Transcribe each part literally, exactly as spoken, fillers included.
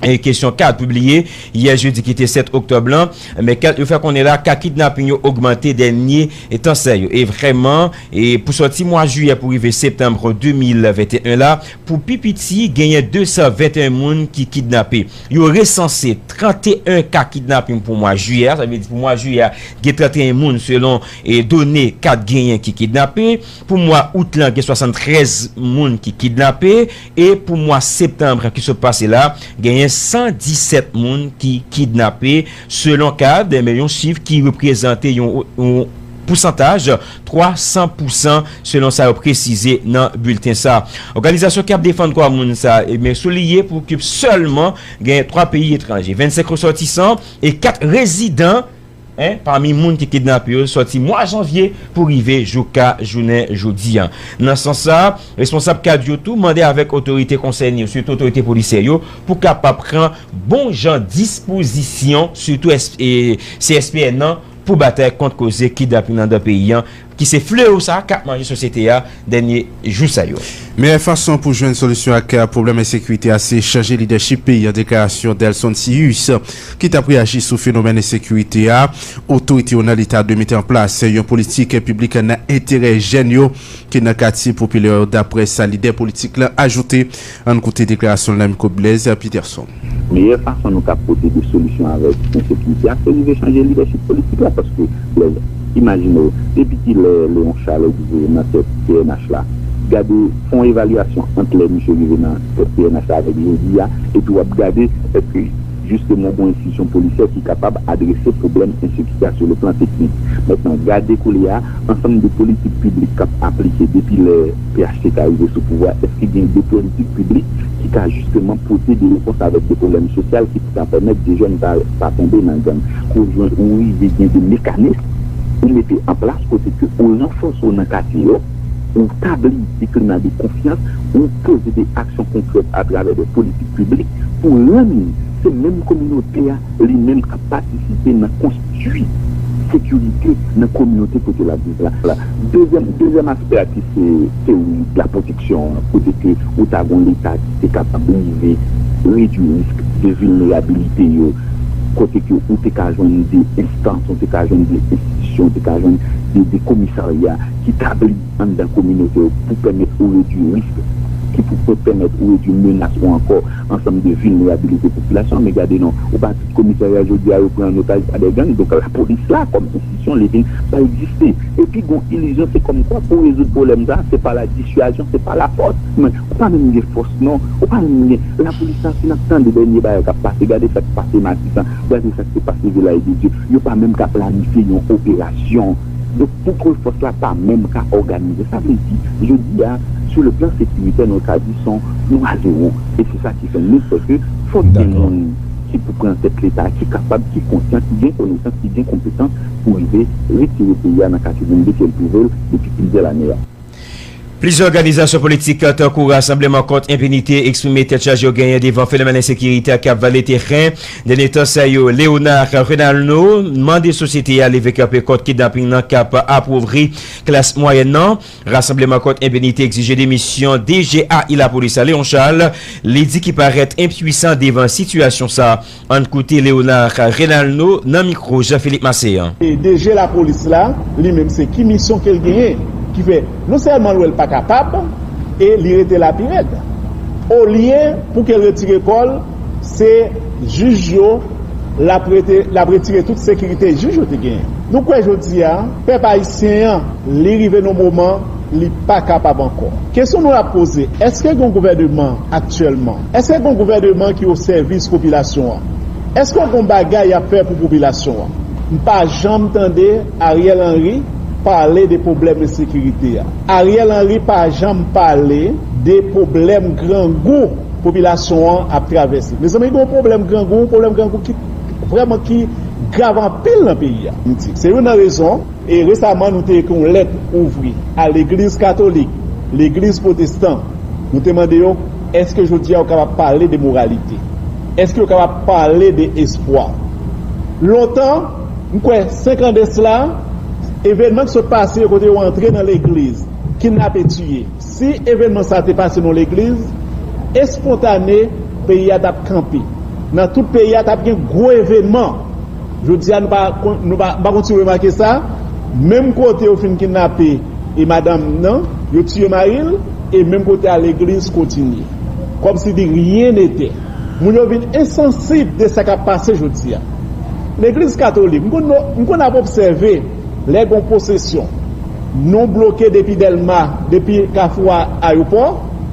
E Kesyon Kad pibliye yè jedi ki te sèt oktòb lan, men Kad yo fè konnen la ka kidnaping yo ogmante dènye tan sa yo. E vrèman, e pou sòti mwa jiyè pou rive septanm de mil venteyen la, pou pi piti, genyen de san venteyen moun ki kidnape. Yo resanse trannteyen ka kidnaping pou mwa jiyè a, sa vle di pou mwa jiyè a, gen trannteyen moun selon e done Kad genyen ki kidnape. Pou mwa out lan, gen swasanntrèz moun ki kidnape. E pou mwa septanm ki sot pase la, genyen san disèt moun ki kidnape, selon Kad, men yon chif ki reprezante yon, yon pousantaj twa san pousan, selon sa yo presize nan bilten sa. Òganizasyon ki ap defann kwa moun sa, e men souliye pou ke sèlman gen twa peyi etranje, vennsenk resòtisan e kat rezidan, en, pami moun ki kidnape yo sòti mwa janvye pou rive jouka jounen jodi a. Nan sans sa, responsab Kad yo tou mande avèk otorite konsène yo, sitou otorite polisyè yo, pou kapab pran bon jan dispozisyon, sitou S- e, C S P N nan, pou batay kont koze kidnaping anndan peyi a, ki se flewo sa k ap manje sosyete a dènye jou sa yo. Meyè fason pou jwenn solisyon ak pwoblèm ensekirite a se chanje lidèchip peyi an, deklarasyon Delson Cius, ki t ap reyaji sou fenomèn ensekirite a. Otorite yo nan Leta dwe mete an plas yon politik piblik nan enterè jèn yo ki nan katye popilè yo, daprè sa lidè politik la ajoute. Ann koute deklarasyon l nan mikwo Blaise Peterson. Meyè fason nou ka pote de solisyon avèk ensekirite a, se rive chanje lidèchip politik la, paske lè, imajine w, depi ki lè Léon Charles rive nan tèt P N H la, gade, fè yon evalyasyon ant lè misye rive nan tèt P N H la avèk jodi a, epi w ap gade èske jisteman w gen yon enstitisyon polisyè ki kapab adrese pwoblèm ensekirite a sou le plan teknik. Mentnan, gade koulye a, ansanm de politik piblik k ap aplike depi lè P H T K rive sou pouvwa, èske gen de politik piblik ki ka jisteman pote de repons avèk de pwoblèm sosyal ki ta pèmèt de jèn pa, pa tonbe nan gang? Ke w jwenn, ou rive gen de mekanis ou mete an plas kote ke ou ranfòse w nan katye yo, ou tabli de klima de konfyans, ou poze de aksyon konkrèt atravè de politik piblik pou rann se menm kominote a li menm k ap patisipe nan konstwi sekirite nan kominote kote l ap viv la. Dezyèm, dezyèm aspè a ki se teyori de la pwoteksyon an, kote ke ou ta gon Leta ki te kapab rive redui risk de vilnerabilite yo, kote ke ou te ka jwenn de enstans, ou te ka jwenn de enstitisyon, ou te ka jwenn de, de komisarya ki tabli anndan kominote yo pou pèmèt ou redui risk, ki pou pèmèt ou redui menas ou ankò ansanm de vilnerabilite popilasyon an. Men gade non, ou pa tout komisarya jodi a yo pran an otaj pa de gang. Donk lapolis la kòm enstitisyon li vin pa egziste. Epi gon ilizyon se kòmkwa pou rezoud pwoblèm sa se pa la disizyon, se pa la fòs. Men ou pa menm gen fòs non, ou pa menm gen lapolis la, si n ap tande dènye bagay k ap pase, gade sa k pase Matisan, gade sa k te pase Vilaj de Dye, yo pa menm ka planifye yon operasyon. Donk, pou ke fòs la pa menm ka òganize, sa vle di, jodi a, sou le plan sekiritè, nou ka di se yon nou a zewo. E se sa ki fè nou kwè ke fòk gen moun ki pou pran tèt Leta, ki kapab, ki konsyan, ki gen konesans, ki gen konpetans pou rive retire peyi a nan katye vennde ke l twouve l depi plizyè lane a. Plizyè òganizasyon politik tankou Rasanbleman Kont Enpinite eksprime tèt chaje yo genyen devan fenomèn ensekirite a k ap vale teren. Dènye tan sa yo, Léonard Renalno mande sosyete a leve kanpe kont kidnaping nan k ap apovri klas mwayèn nan. Rasanbleman Kont Enpinite egzije demisyon D G A I lapolis la, Léon Charles, li di ki parèt enpwisan devan sitiyasyon sa. Ann koute Léonard Renalno nan mikwo Jean Philippe Massé an. E D G lapolis la, li menm se ki misyon ke l genyen, ki fè non sèlman l wè l pa kapab, e li rete la pi rèd. Olye pou ke l retire kò l, se jij yo, l ap rete, l ap retire tout sekirite jij yo te genyen. Nou kwè jodi a, pèp ayisyen an, li rive nan moman, li pa kapab ankò. Kesyon nou ap poze, èske gen yon gouvèneman aktyèlman? Èske gen yon gouvèneman ki o sèvis popilasyon an? Èske gen yon bagay y ap fè pou popilasyon an? M pa janm tande Ariel Henry pale de pwoblèm ensekirite a. Ariel Henry pa janm pale de pwoblèm grangou popilasyon an ap travèse. Mezanmi, gen yon pwoblèm grangou, yon pwoblèm grangou ki vrèman ki grav anpil nan peyi a. M di, se youn nan rezon, e resaman nou te ekri yon lèt ouvri a legliz katolik, legliz pwotestan. Nou te mande yo, èske jodi a yo kapab pale de moralite? Èske yo kapab pale de espwa? Lontan, m kwè, senk an de sila, evènman ki sot pase yo kote yo antre nan legliz, kidnape, tiye. Si evènman sa te pase nan yon legliz, espontane, peyi a t ap kanpe. Nan tout peyi a, t ap gen gwo evènman. Jodi a, nou pa, nou pa, m pa konn si w remake sa, menm kote yo fin kidnape e madanm nan, yo tiye mari l, e menm kote a legliz kontinye. Kòmsi de rien n'était. Moun yo vin ensansib de sa k ap pase jodi a. Legliz katolik, m konn, m konn ap obsève lè gon pwosesyon. Nou bloke depi Dèlma, depi kafou a, ayewopò,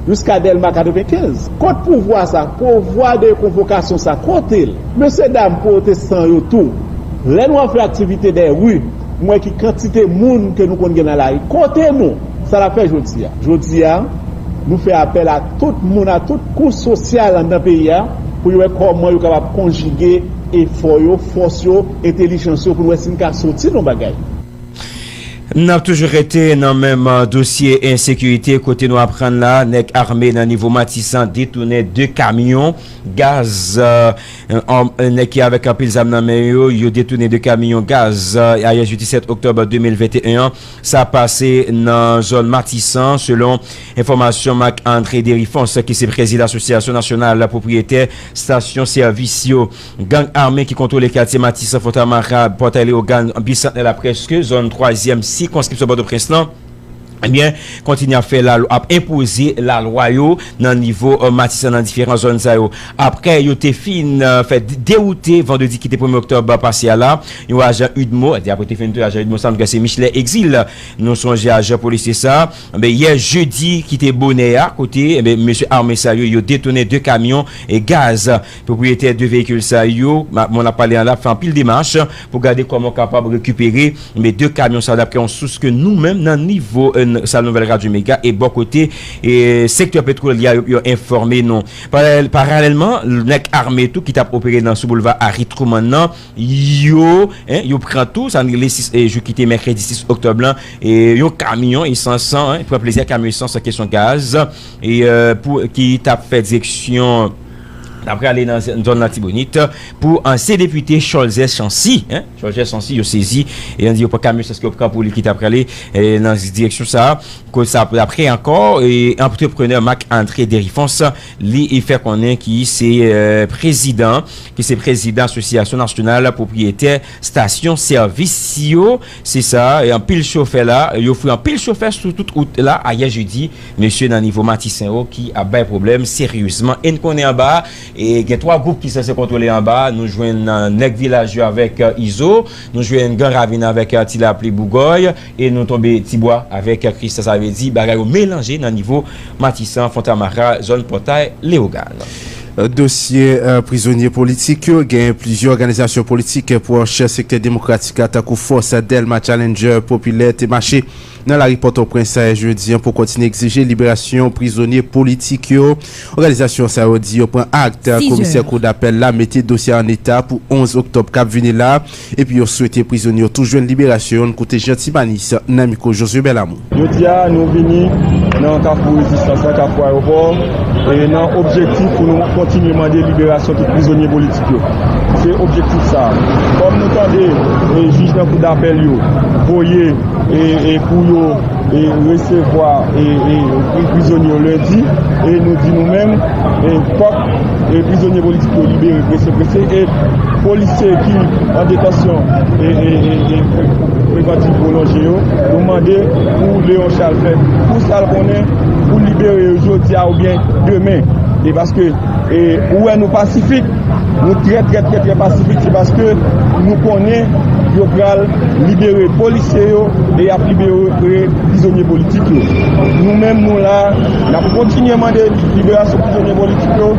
jiska Dèlma katrevenkenz. Kot pouvwa sa, pouvwa de konvokasyon sa, kote l? Mesye dam pwotestan yo tou, lè nou ap fè aktivite dè ri, m wè ki kantite moun ke nou konn gen nan lari. Kote nou? Sa n ap fè jodi a? Jodi a, nou fè apèl a tout moun, a tout kouch sosyal anndan peyi a, pou yo wè kòman yo kapab konjige efò yo, fòs yo, entèlijans yo, pou n wè si n ka soti nan bagay. N ap toujou rete nan menm, euh, dosye ensekirite, kote nou aprann la, nèg ame nan nivo Matisan detounen de kamyon gaz, euh, an, nèg ki avèk anpil zam nan men yo, yo detounen de kamyon gaz, euh, ayè jedi sèt oktòb de mil venteyen an. Sa pase nan zòn Matisan, selon enfòmasyon Marc André Derifons, ki se prezidan Asosyasyon Nasyonal Pwopriyetè Estasyon Sèvis yo. Gang ame ki kontwole katye Matisan, Fontamara, Pòtay Leyogàn, Bisantnè la, prèske zòn twazyèm sikonskripsyon Pòtoprens lan, ebyen, kontinye ap fè lalwa, ap enpoze lalwa yo nan nivo, euh, Matisan, nan diferan zòn sa yo. Aprè yo te fin, euh, fè de-, dewoute vandredi ki te premye oktòb pase a la, yon ajan UDMO, epi aprè te fin touye ajan UDMO sa, m kwè se Michelet Exil, nou sonje ajan polisye sa. Enben, yè jedi ki te bonè a, kote, enben, mesye ame sa yo, yo detounen de kamyon e gaz. Pwopriyetè de veyikil sa yo, ma-, moun ap pale an la, fè anpil demach pou gade kòman w kapab rekipere, enben, de kamyon sa yo, daprè yon sous ke nou menm nan nivo, euh, n-, sa Nouvèl Radyo Mega e bò kote, e sektè petwolye a, yo, yo enfòme nou. Paralèl-, paralèlman, nèg ame tou ki t ap opere nan sou boulva Harry Truman nan, yo, en, yo pran tou, sa n rele sis, e, jou ki te mèkredi sis oktòb lan, e, yon kamyon esans, en, pran plizyè kamyon esans, kesyon gaz, e, euh, pou, ki t ap fè direksyon, t ap prale nan zòn Latibonit, pou ansyen depite Cholzè Chancy, en, Cholzè Chancy, yo sezi, e yo di yo pran kamyon esans ke yo pran pou li ki t ap prale, e, nan direksyon sa a. Kote sa, apre ankò, e, antreprenè Marc André Derifons, li, li fè konnen ki se, euh, prezidan, ki se prezidan Asosyasyon Nasyonal Pwopriyetè Estasyon Sèvis yo. Se sa, e anpil chofè la, yo fri anpil chofè sou tout wout la. Ayè jedi, mesye nan nivo Matisan yo ki ap bay pwoblèm seryezman. E n konnen anba a, e gen twa gwoup ki sanse kontwole anba a. Nou jwenn, euh, nèg vilaj yo avèk, euh, Izo, nou jwenn Gran Ravin avèk, euh, Ti Lapli, Bougòy, e nou tonbe Tibwa avèk Kristè, sa vle di bagay yo melanje nan nivo Matisan, Fontamara, zòn Pòtay Leyogàn. Dosye, eh, prizonye politik yo, gen plizyè òganizasyon politik pwòch sektè demokratik la, tankou Fòs, Dèlma, Challenger, Popilè, te mache nan lari Pòtoprens ayè jedi an pou kontinye egzije liberasyon prizonye politik yo. Òganizasyon sa yo di yo pran akte komisè koudapèl la mete dosye a an eta pou onz oktòb k ap vini la. Epi yo swete prizonye yo tou jwenn liberasyon yo. N koute Jean Timanis nan mikwo Josué Bèlamou. Jodi a, nou vini nan Kafou Rezistans la, Kafou Ayewopò, e nan objektif pou nou kontinye mande liberasyon tout prizonye politik yo. Se objektif sa a. Kòm nou tande, e, jij nan koudapèl yo voye, e, e pou yo e resevwa, e, e, pri-, prizonye yo lendi, e nou di nou menm, e fòk, e prizonye politik yo libere prese, prese, e polisye ki an detansyon, e, e, e, e pre-, prevantif pwolonje yo, nou mande pou Léon Charles fè tou sa l konnen pou libere yo jodi a oubyen demen. E paske, e, ou wè nou pasifik, nou trè, trè, trè, trè pasifik, se paske nou konnen yo pral libere polisye yo e y ap libere prizonye politik yo. Nou menm, nou la, n ap kontinye mande liberasyon prizonye politik yo,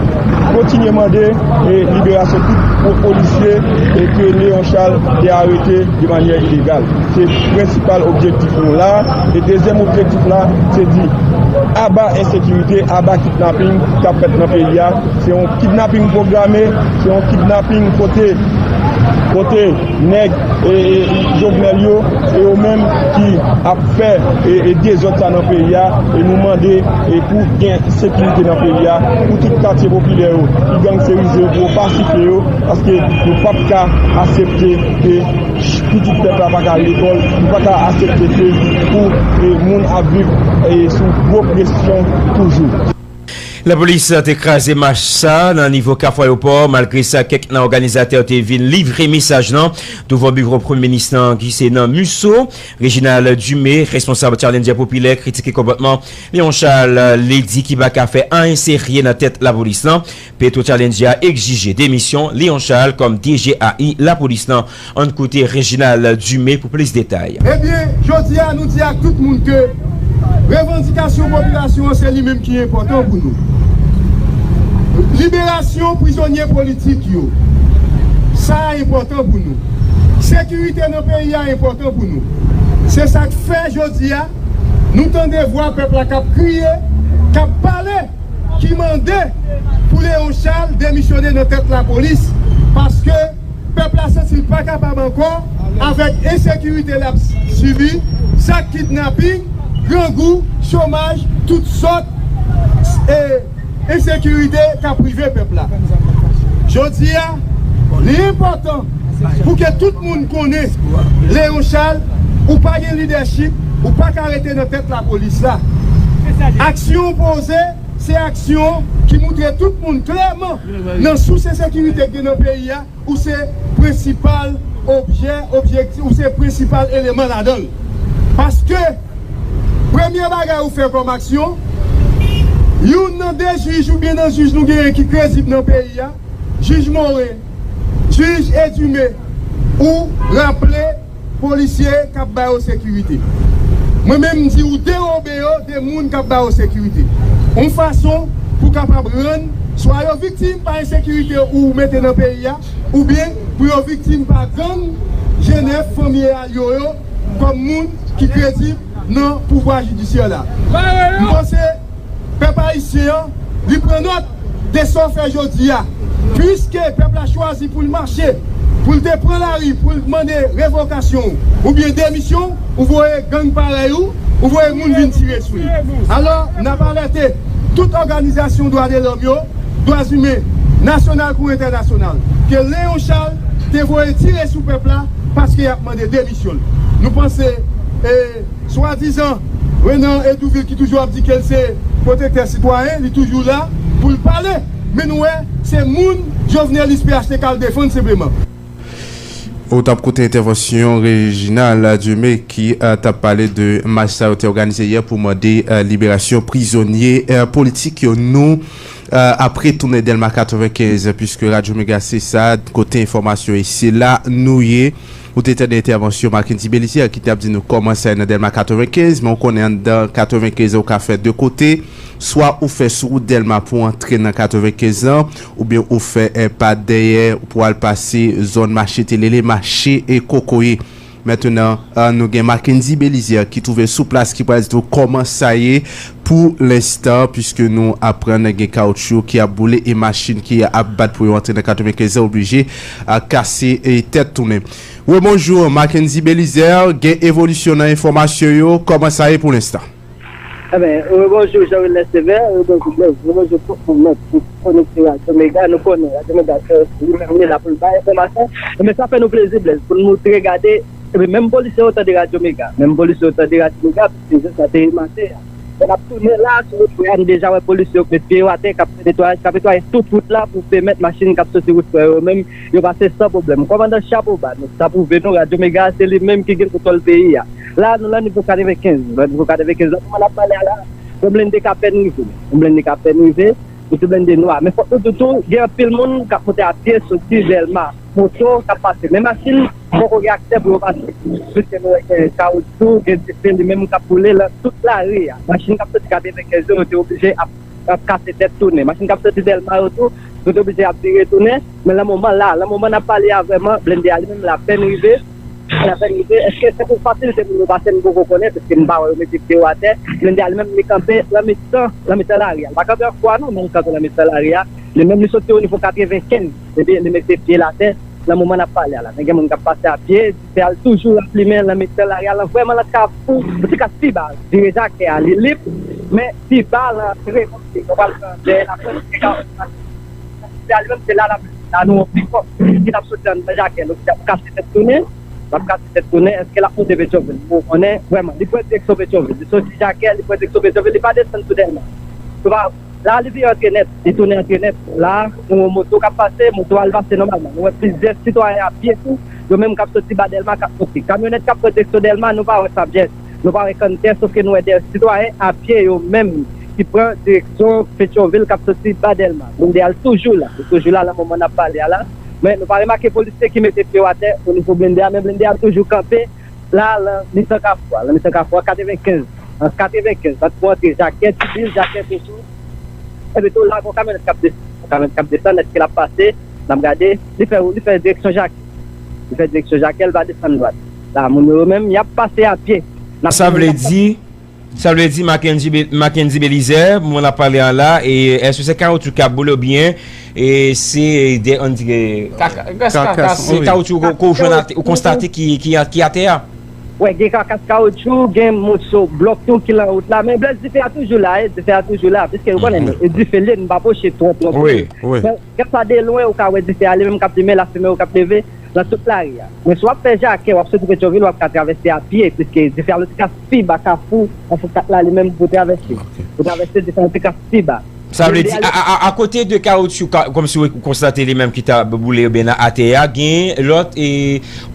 kontinye mande, e, liberasyon tout po-, polisye, e, ke Léon Charles te arete de manyè ilegal. Se prensipal objektif nou la. E dezyèm objektif la, se di aba ensekirite, aba kidnaping k ap fèt nan peyi a. Se yon kidnaping pwograme, se yon kidnaping kote, kote nèg, e, e, Jovenel yo, e yo menm ki ap fè, e, e dezòd sa nan peyi a, e nou mande, e pou gen sekirite nan peyi a, pou tout katye popilè yo, ki gangsterize yo, pou yo pasifye yo, paske nou p ap ka aksepte ke pitit pèp la pa ka al lekòl, nou pa ka aksepte ke pou, e, moun ap viv, e, sou gwo presyon toujou. Lapolis te kraze mach sa nan nivo Kafou Ayewopò. Malgre sa, kèk nan òganizatè yo te vin livre mesaj lan douvan biwo premye minis lan ki se nan Musso. Reginald Dumé, responsab Challenger Popilè, kritike konpòtman Léon Charles, li di ki pa ka fè anyen serye nan tèt lapolis lan. Petro Challenger egzije demisyon Léon Charles kòm D G A I lapolis lan. Ann koute Reginald Dumé pou plis detay. Ebyen, jodi a, nou di ak tout moun ke revandikasyon popilasyon an se li menm ki enpòtan pou nou. Liberasyon prizonye politik yo, sa a enpòtan pou nou. Sekirite nan peyi a enpòtan pou nou. Se sa k fè jodi a, nou tande vwa pèp la k ap kriye, k ap pale, ki mande pou Léon Charles demisyone nan tèt lapolis, paske pèp la santi l pa kapab ankò avèk ensekirite l ap sibi, sa k kidnaping, grangou, chomaj, tout sòt, e, ensekirite k ap rive pèp la. Jodi a, li enpòtan pou ke tout moun konnen Léon Charles, ou pa gen lidèchip, ou pa ka rete nan tèt lapolis la. Aksyon w poze, se aksyon ki moutre tout moun klèman nan sous ensekirite k gen nan peyi a, ou se prensipal objè, objektif, ou se prensipal eleman ladan l. Paske, premye bagay ou fè kòm aksyon, youn nan de jij oubyen nan jij nou genyen ki kredib nan peyi a, jij Morin, jij Edumé, ou raple polisye k ap ba yo sekirite. Mwen menm, m di ou derobe yo de moun k ap ba yo sekirite. Yon fason pou kapab rann swa yo viktim pa ensekirite ou mete nan peyi a, oubyen pou yo viktim pa gang G nèf, fanmi e alye yo, kòm moun ki kredib nan pouvwa jidisyè la. M panse pèp ayisyen an, li pran nòt de sa w fè jodi a. Piske pèp la chwazi pou l mache, pou l te pran lari, pou l mande revokasyon w, oubyen demisyon w, ou voye gang parèy ou, ou voye moun vin tire sou li. Alò, n ap alète tout òganizasyon dwa de lòm yo, dwa imen, nasyonal kou entènasyonal, ke Léon Charles te voye tire sou pèp la paske y ap mande demisyon l. Nou panse, e, swadizan Renan Hédouville ki toujou ap di ke l se pwotektè sitwayen, li toujou la pou l pale. Men nou wè, se moun Jovenelis P H T K al defann senpleman. Ou t ap koute entèvansyon Reginald Dumé ki, eh, t ap pale de mach sa yo te òganize yè pou mande, eh, liberasyon prizonye, eh, politik yo. Nou, eh, ap retounen Dèlma katrevenkenz, piske Radyo Mega se sa, kote enfòmasyon e se la nou ye. Ou te tande entèvansyon Mackendy Belizaire ki t ap di nou kòman sa ye nan Dèlma katrevenkenz, men ou konnen anndan katrevenkenz ou ka fè de kote. Swa ou fè sou wout Dèlma pou antre nan katrevenkenz lan, oubyen ou fè, eh, pa dèyè pou al pase zòn mache Telele, mache, eh, Kokoye. Mentenan, eh, nou gen Mackendy Belizaire ki twouve l sou plas, ki pral di nou kòman sa ye pou lenstan, piske nou aprann gen kawoutchou ki ap boule e machin ki ap bat pou yo antre nan katrevenkenz lan oblije, eh, kase, eh, tèt tounen. Wi, bonjou, Mackendy Belizaire, gen evolisyon nan enfòmasyon yo, kòman sa ye pou lenstan? Ebyen, rebonjou Jean Wilner Sévère, rebonjou Blaise, rebonjou tout moun nan ki konekte Radyo Mega. Nou konnen Radyo Mega se li menm li la pou l bay enfòmasyon. Ebyen, sa fè nou plezi, Blaise, pou n moutre, gade, ebyen, menm polisye yo tande Radyo Mega, menm polisye yo tande Radyo Mega, piske jan sa te maten an. Lè n ap tounen la, sou wout frè a, nou deja wè polisye yo k met pye yo atè, k ap fè netwayaj, k ap netwaye tout wout la pou pèmèt machin k ap soti wout frè yo menm yo pase san pwoblèm. Kòmandan, chapo ba, nou, sa pwouve nou Radyo Mega se li menm ki gen kontwòl peyi a. La, nou nan nivo katrevenkenz, nou nan nivo katrevenkenz. Nan moman n ap pale a la, yon blende k apèn rive. Yon blende k apèn rive, yon ti blende nwa. Men fòk nou di tou, gen anpil moun k ap monte a pye soti Dèlma. Moto k ap pase. Men machin poko gen aksè pou yo pase. Piske nou wè gen kawoutchou, gen dife li menm k ap boule nan tout lari a. Machin k ap soti katrevenkenz yo, yo te oblije ap ap kase tèt tounen. Machin k ap soti Dèlma yo tou, yo te oblije ap vire tounen. Men nan moman la, nan moman n ap pale a vrèman, blende a li menm l apèn rive. L apèn rive. Èske se pou fasilite moun yo pase, m poko konnen, paske m pa wè yo mete pye yo atè. Blende a li menm, li kanpe nan mitan, nan mitan lari a. Li pa kanpe an kwa non, men li kanpe nan mitan lari a. Li menm, li soti onivo katrevenkenz. Epi li mete pye l atè. Nan moman n ap pale a la, men gen moun k ap pase a pye, dife a l toujou ap limen nan mitan lari a, lan vrèman lan kafou, yon ti kras pi ba, vire Jakè a, li lib, men pi ba lan antre, kòmsi nou pral pran dèyè laprès, dife a li menm se la l ap, la nou wè pikòp ki t ap soti anndan Jakè, l oblije ap kase tèt tounen, l ap kase tèt tounen, èske l ap monte Petyonvil? M poko konnen, vrèman, li pran direksyon Petyonvil, li soti Jakè, li pran direksyon Petyonvil, li pa desann sou Dèlma. Ou pa La, li vire antre nèt, li tounen antre nèt. La, nou wè moto k ap pase, moto a al pase nòmalman. Nou wè plizyè sitwayen a pye tou, yo menm k ap soti ba Dèlma, k ap monte. Kamyonèt k ap pran direksyon Dèlma, nou pa wè Sabjèt. Nou pa wè Kanntè, sòf ke nou wè de sitwayen a pye yo menm ki pran direksyon Petyonvil k ap soti ba Dèlma. Blende a toujou la, li toujou la nan moman n ap pale a la. Men nou pa remake polisye ki mete pye yo atè o nivo blende a, men blende a toujou kanpe la, lan mitan kafou a, lan mitan kafou a, katrevenkenz. An katrevenkenz, ant pou antre Jakè, Tibil, Jakè, Petyonvil, epi tou la, gon kamyonèt k ap desann. Gon kamyonèt k ap desann, èske l ap pase? N ap gade, li fè, li fè direksyon Jakè. Li fè direksyon Jakè, l va desann dwat. La, moun yo menm, y ap pase a pye. N ap Sa vle di, sa vle di Mackendy Be- Mackendy Belizaire, moun ap pale an la, e èske se kawotchou k ap boule oubyen e se de, on dirait, Kaka- Kakas, kakas, se wi. Kawotchou ko- ko w jwenn atè- ou konstate ki, ki, a- ki atè a? Wè, gen kakas kawotchou, gen moso blòk tou ki lan wout la, men Blaise, dife a toujou la, e, dife a toujou la, piske ou konnen, e, dife l ye, nou pa pwoche twò, twò pre. Wi, wi. Men, kèlkeswa de lwen, ou ka wè dife a li menm k ap limen, lafimen yo k ap leve nan tout lari a. Men si w ap fè Jakè, w ap soti Petyonvil, w ap ka travèse a pye, piske dife a l te ka pi ba Kafou, Kafou kat la li menm pou travèse. Ok. Pou travèse dife a l te ka pi ba. Sa vle di, a, a, a, akote de kawotchou, ka- kòmsi w konstate li menm ki ta boule oubyen nan atè a, gen lòt e,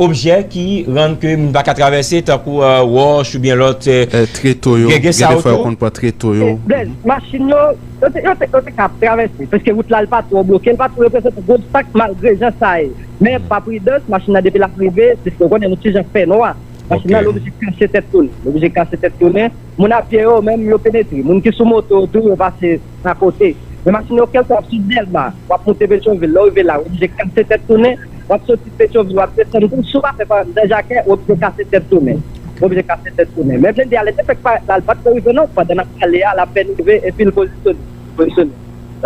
objè ki rann ke moun pa ka travèse, tankou, e, wòch oubyen lòt, e, Eh, treto yo, gen, gen gen sa de fwa yo tou. Konn pran treto yo. E, Blaise, machin yo, yo te, yo te, yo te ka ap travèse, paske wout la, l pa twò bloke, l pa twò reprezante gwo obstak, malgre jan sa ye. Men, pa pridans, machin nan, depi l ap rive, piske w konnen nou ti jan fè nwa, machin nan, Ok. L oblije kase tèt tounen. L oblije kase tèt tounen. Moun a pye yo menm, yo penetre. Moun ki sou moto yo tou, yo pase akote. Men machin yo, kèlkeswa w ap sot Dèlma, w ap monte Petyonvil, lè w rive la, w oblije kase tèt tounen, w ap soti Petyonvil, w ap desann tou, si w pa fè pa anndan Jakè, w oblije kase tèt tounen. W oblije kase tèt tounen. Men blende a, lè l te fèk parèt la, l pa t ko rive non, pandan n ap pale a, l apèn rive, epi l pozisyone. Pozisyone.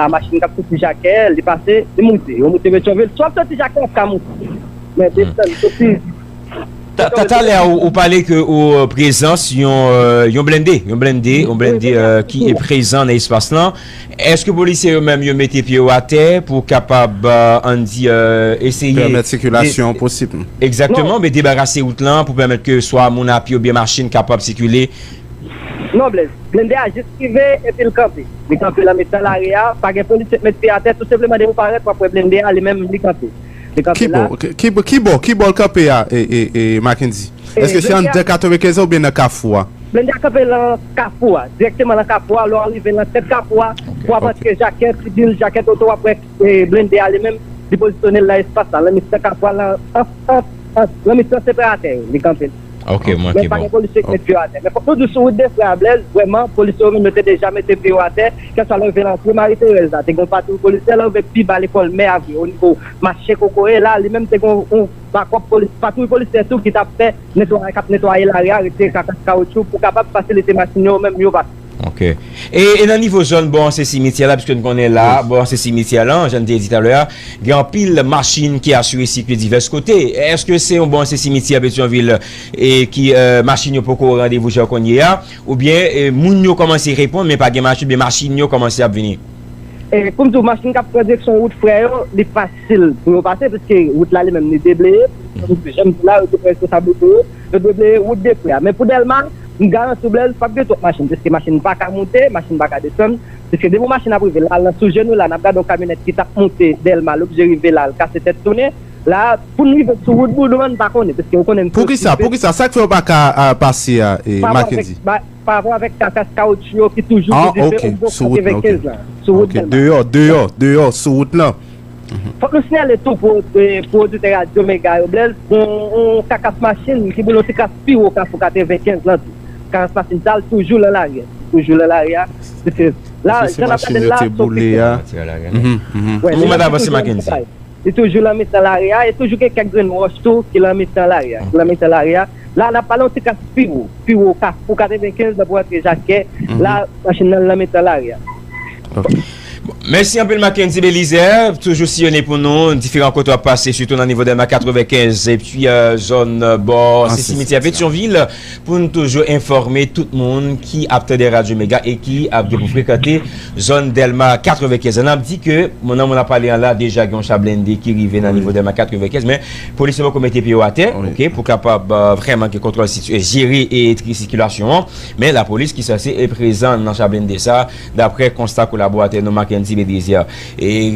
La machin k ap soti Jakè, li pase, li moute. Yo moute Petyonvil. Si w ap soti Jakè, w ap ka moute. Men desann, soti Ta- ta- Talè a, ou, ou pale ke ou, e, prezans yon, e, yon blende, yon blende, yon blende, e, ki e prezan nan espas lan. Èske polisye yo menm yo mete pye yo atè pou kapab, e, ann di, e, eseye Pèmèt sikilasyon de- posib. Egzakteman, men debarase wout lan pou pèmèt ke swa moun a pye oubyen machin kapab sikile. Non, Blaise. Blende a jis rive epi l kanpe. Li kanpe lan mitan lari a. Pa gen polisye k met pye atè. Tou senpleman, depi w parèt, w ap wè blende a, li menm, li kanpe. Li kanpe la. Ki bò, ki, ki, ki bò, ki bò l kanpe a, e, e, e, Mackendy? E, Èske se blende a anndan katrevenkenz an oubyen nan kafou a? Blende a kanpe lan kafou a, dirèkteman lan kafou a. Lè w rive lan tèt kafou a, Ok, pou w ap ok. Antre Jakè, Tibil, Jakè Toto, w ap wè, e, blende a li menm, li pozisyone l lan espas la, lan mitan kafou a, lan, an, an, an, lan mitan separatè yo, li kanpe. Ok, mwen Men ke pa bon. Gen polisye ki met pye yo atè. Men fòk nou di sou wout de frè a Blaise, vrèman, polisye yo menm yo te deja mete pye yo atè, kèlkeswa lè w rive lan antre Marie Thérèse la, te gen yon patwouy polisyè, lè w rive pi ba lekòl mè a vre, o nivo mache kokoye la, li menm te gen yon, yon bakòp polis, patwouy polisyè tou ki t ap fè netwaye, k ap netwaye lari a, retire kakas kawotchou pou kapab fasilite machin yo menm yo pase. Ok. E, e nan nivo zòn bò anse simityè la, piske n konnen la, Wi. Bò anse simityè la, jan n te di talè a, gen anpil machin ki asire sikile divès kote. Èske se yon bò anse simityè Petyonvil e ki, e, machin yo poko randevou jan kounye a, oubyen, e, moun yo kòmanse reponn, men pa gen machin, oubyen machin yo kòmanse ap vini? E, pou m di w, machin k ap pran direksyon wout frè yo, li fasil pou yo pase, piske wout la li menm li debleye. Jan m di la, yo te pran responsablite yo, yo debleye wout de frè a. Men pou Dèlma, m garanti w, Blaise, p ap gen twòp machin, piske machin pa ka monte, machin pa ka desann, piske depi yon machin ap rive la, lan sou jenou la, n ap gade yon kamyonèt ki t ap monte Dèlma, l oblije rive la, l kase tèt tounen. La, pou n rive sou wout Boudon an, n pa konnen, piske ou konnen n soti Poukisa, poukisa, sa k fè yo pa ka, a, pase a, e, Pa rapò avèk, Mackendy? pa, pa rapò avèk kakas kawotchou yo ki toujou Ah, gen dife ok, o nivo sou wout nan, ok. katrevenkenz lan, sou wout Ok, Dèlma. Deyò, deyò, deyò, sou wout lan. Fòk nou siyale tou pou, e, pou oditè Radyo Mega yo, Blaise, gon yon kakas machin ki boule yon ti kras pi wo kafou katrevenkenz lan tou. Kakas machin sa, l toujou lan lari a. Toujou lan lari a. Piske la, Èske se jan n ap machin gade l yo la, te se yon boule pik-up. a? Atire lari a. Mhm, mhm. Wè, Ou li mande lan avanse, toujou lan Mackendy. mitan lari a. Li toujou lan mitan lari a. E toujou gen kèk grenn wòch tou ki lan mitan lari a. Ki lan mitan lari a. La, n ap pale yon ti kras pi wo. Pi wo kafou katrevenkenz lan pou antre Jakè. Mhm. La, machin nan lan mitan lari a. Ok. Mèsi anpil, Mackendy Belizaire. Toujou siyone pou nou diferan kote w ap pase, sitou nan nivo Dèlma katrevenkenz epi euh, zòn euh, bò se simityè Petyonvil, pou n toujou enfòme tout moun ki ap tande Radyo Mega e ki ap gen pou frekante zòn Dèlma katrevenkenz. N ap di ke moun nan moun ap pale an la, deja gen yon cha blende ki rive nan nivo Dèlma katrevenkenz, men polis yo poko mete pye yo atè, ok, pou kapab euh, vrèman gen kontwòl situ- jere e tri sikilasyon an. Men lapolis ki sanse e prezan nan cha blende sa, daprè konsta kolaboratè nou Mackendy Belizaire. E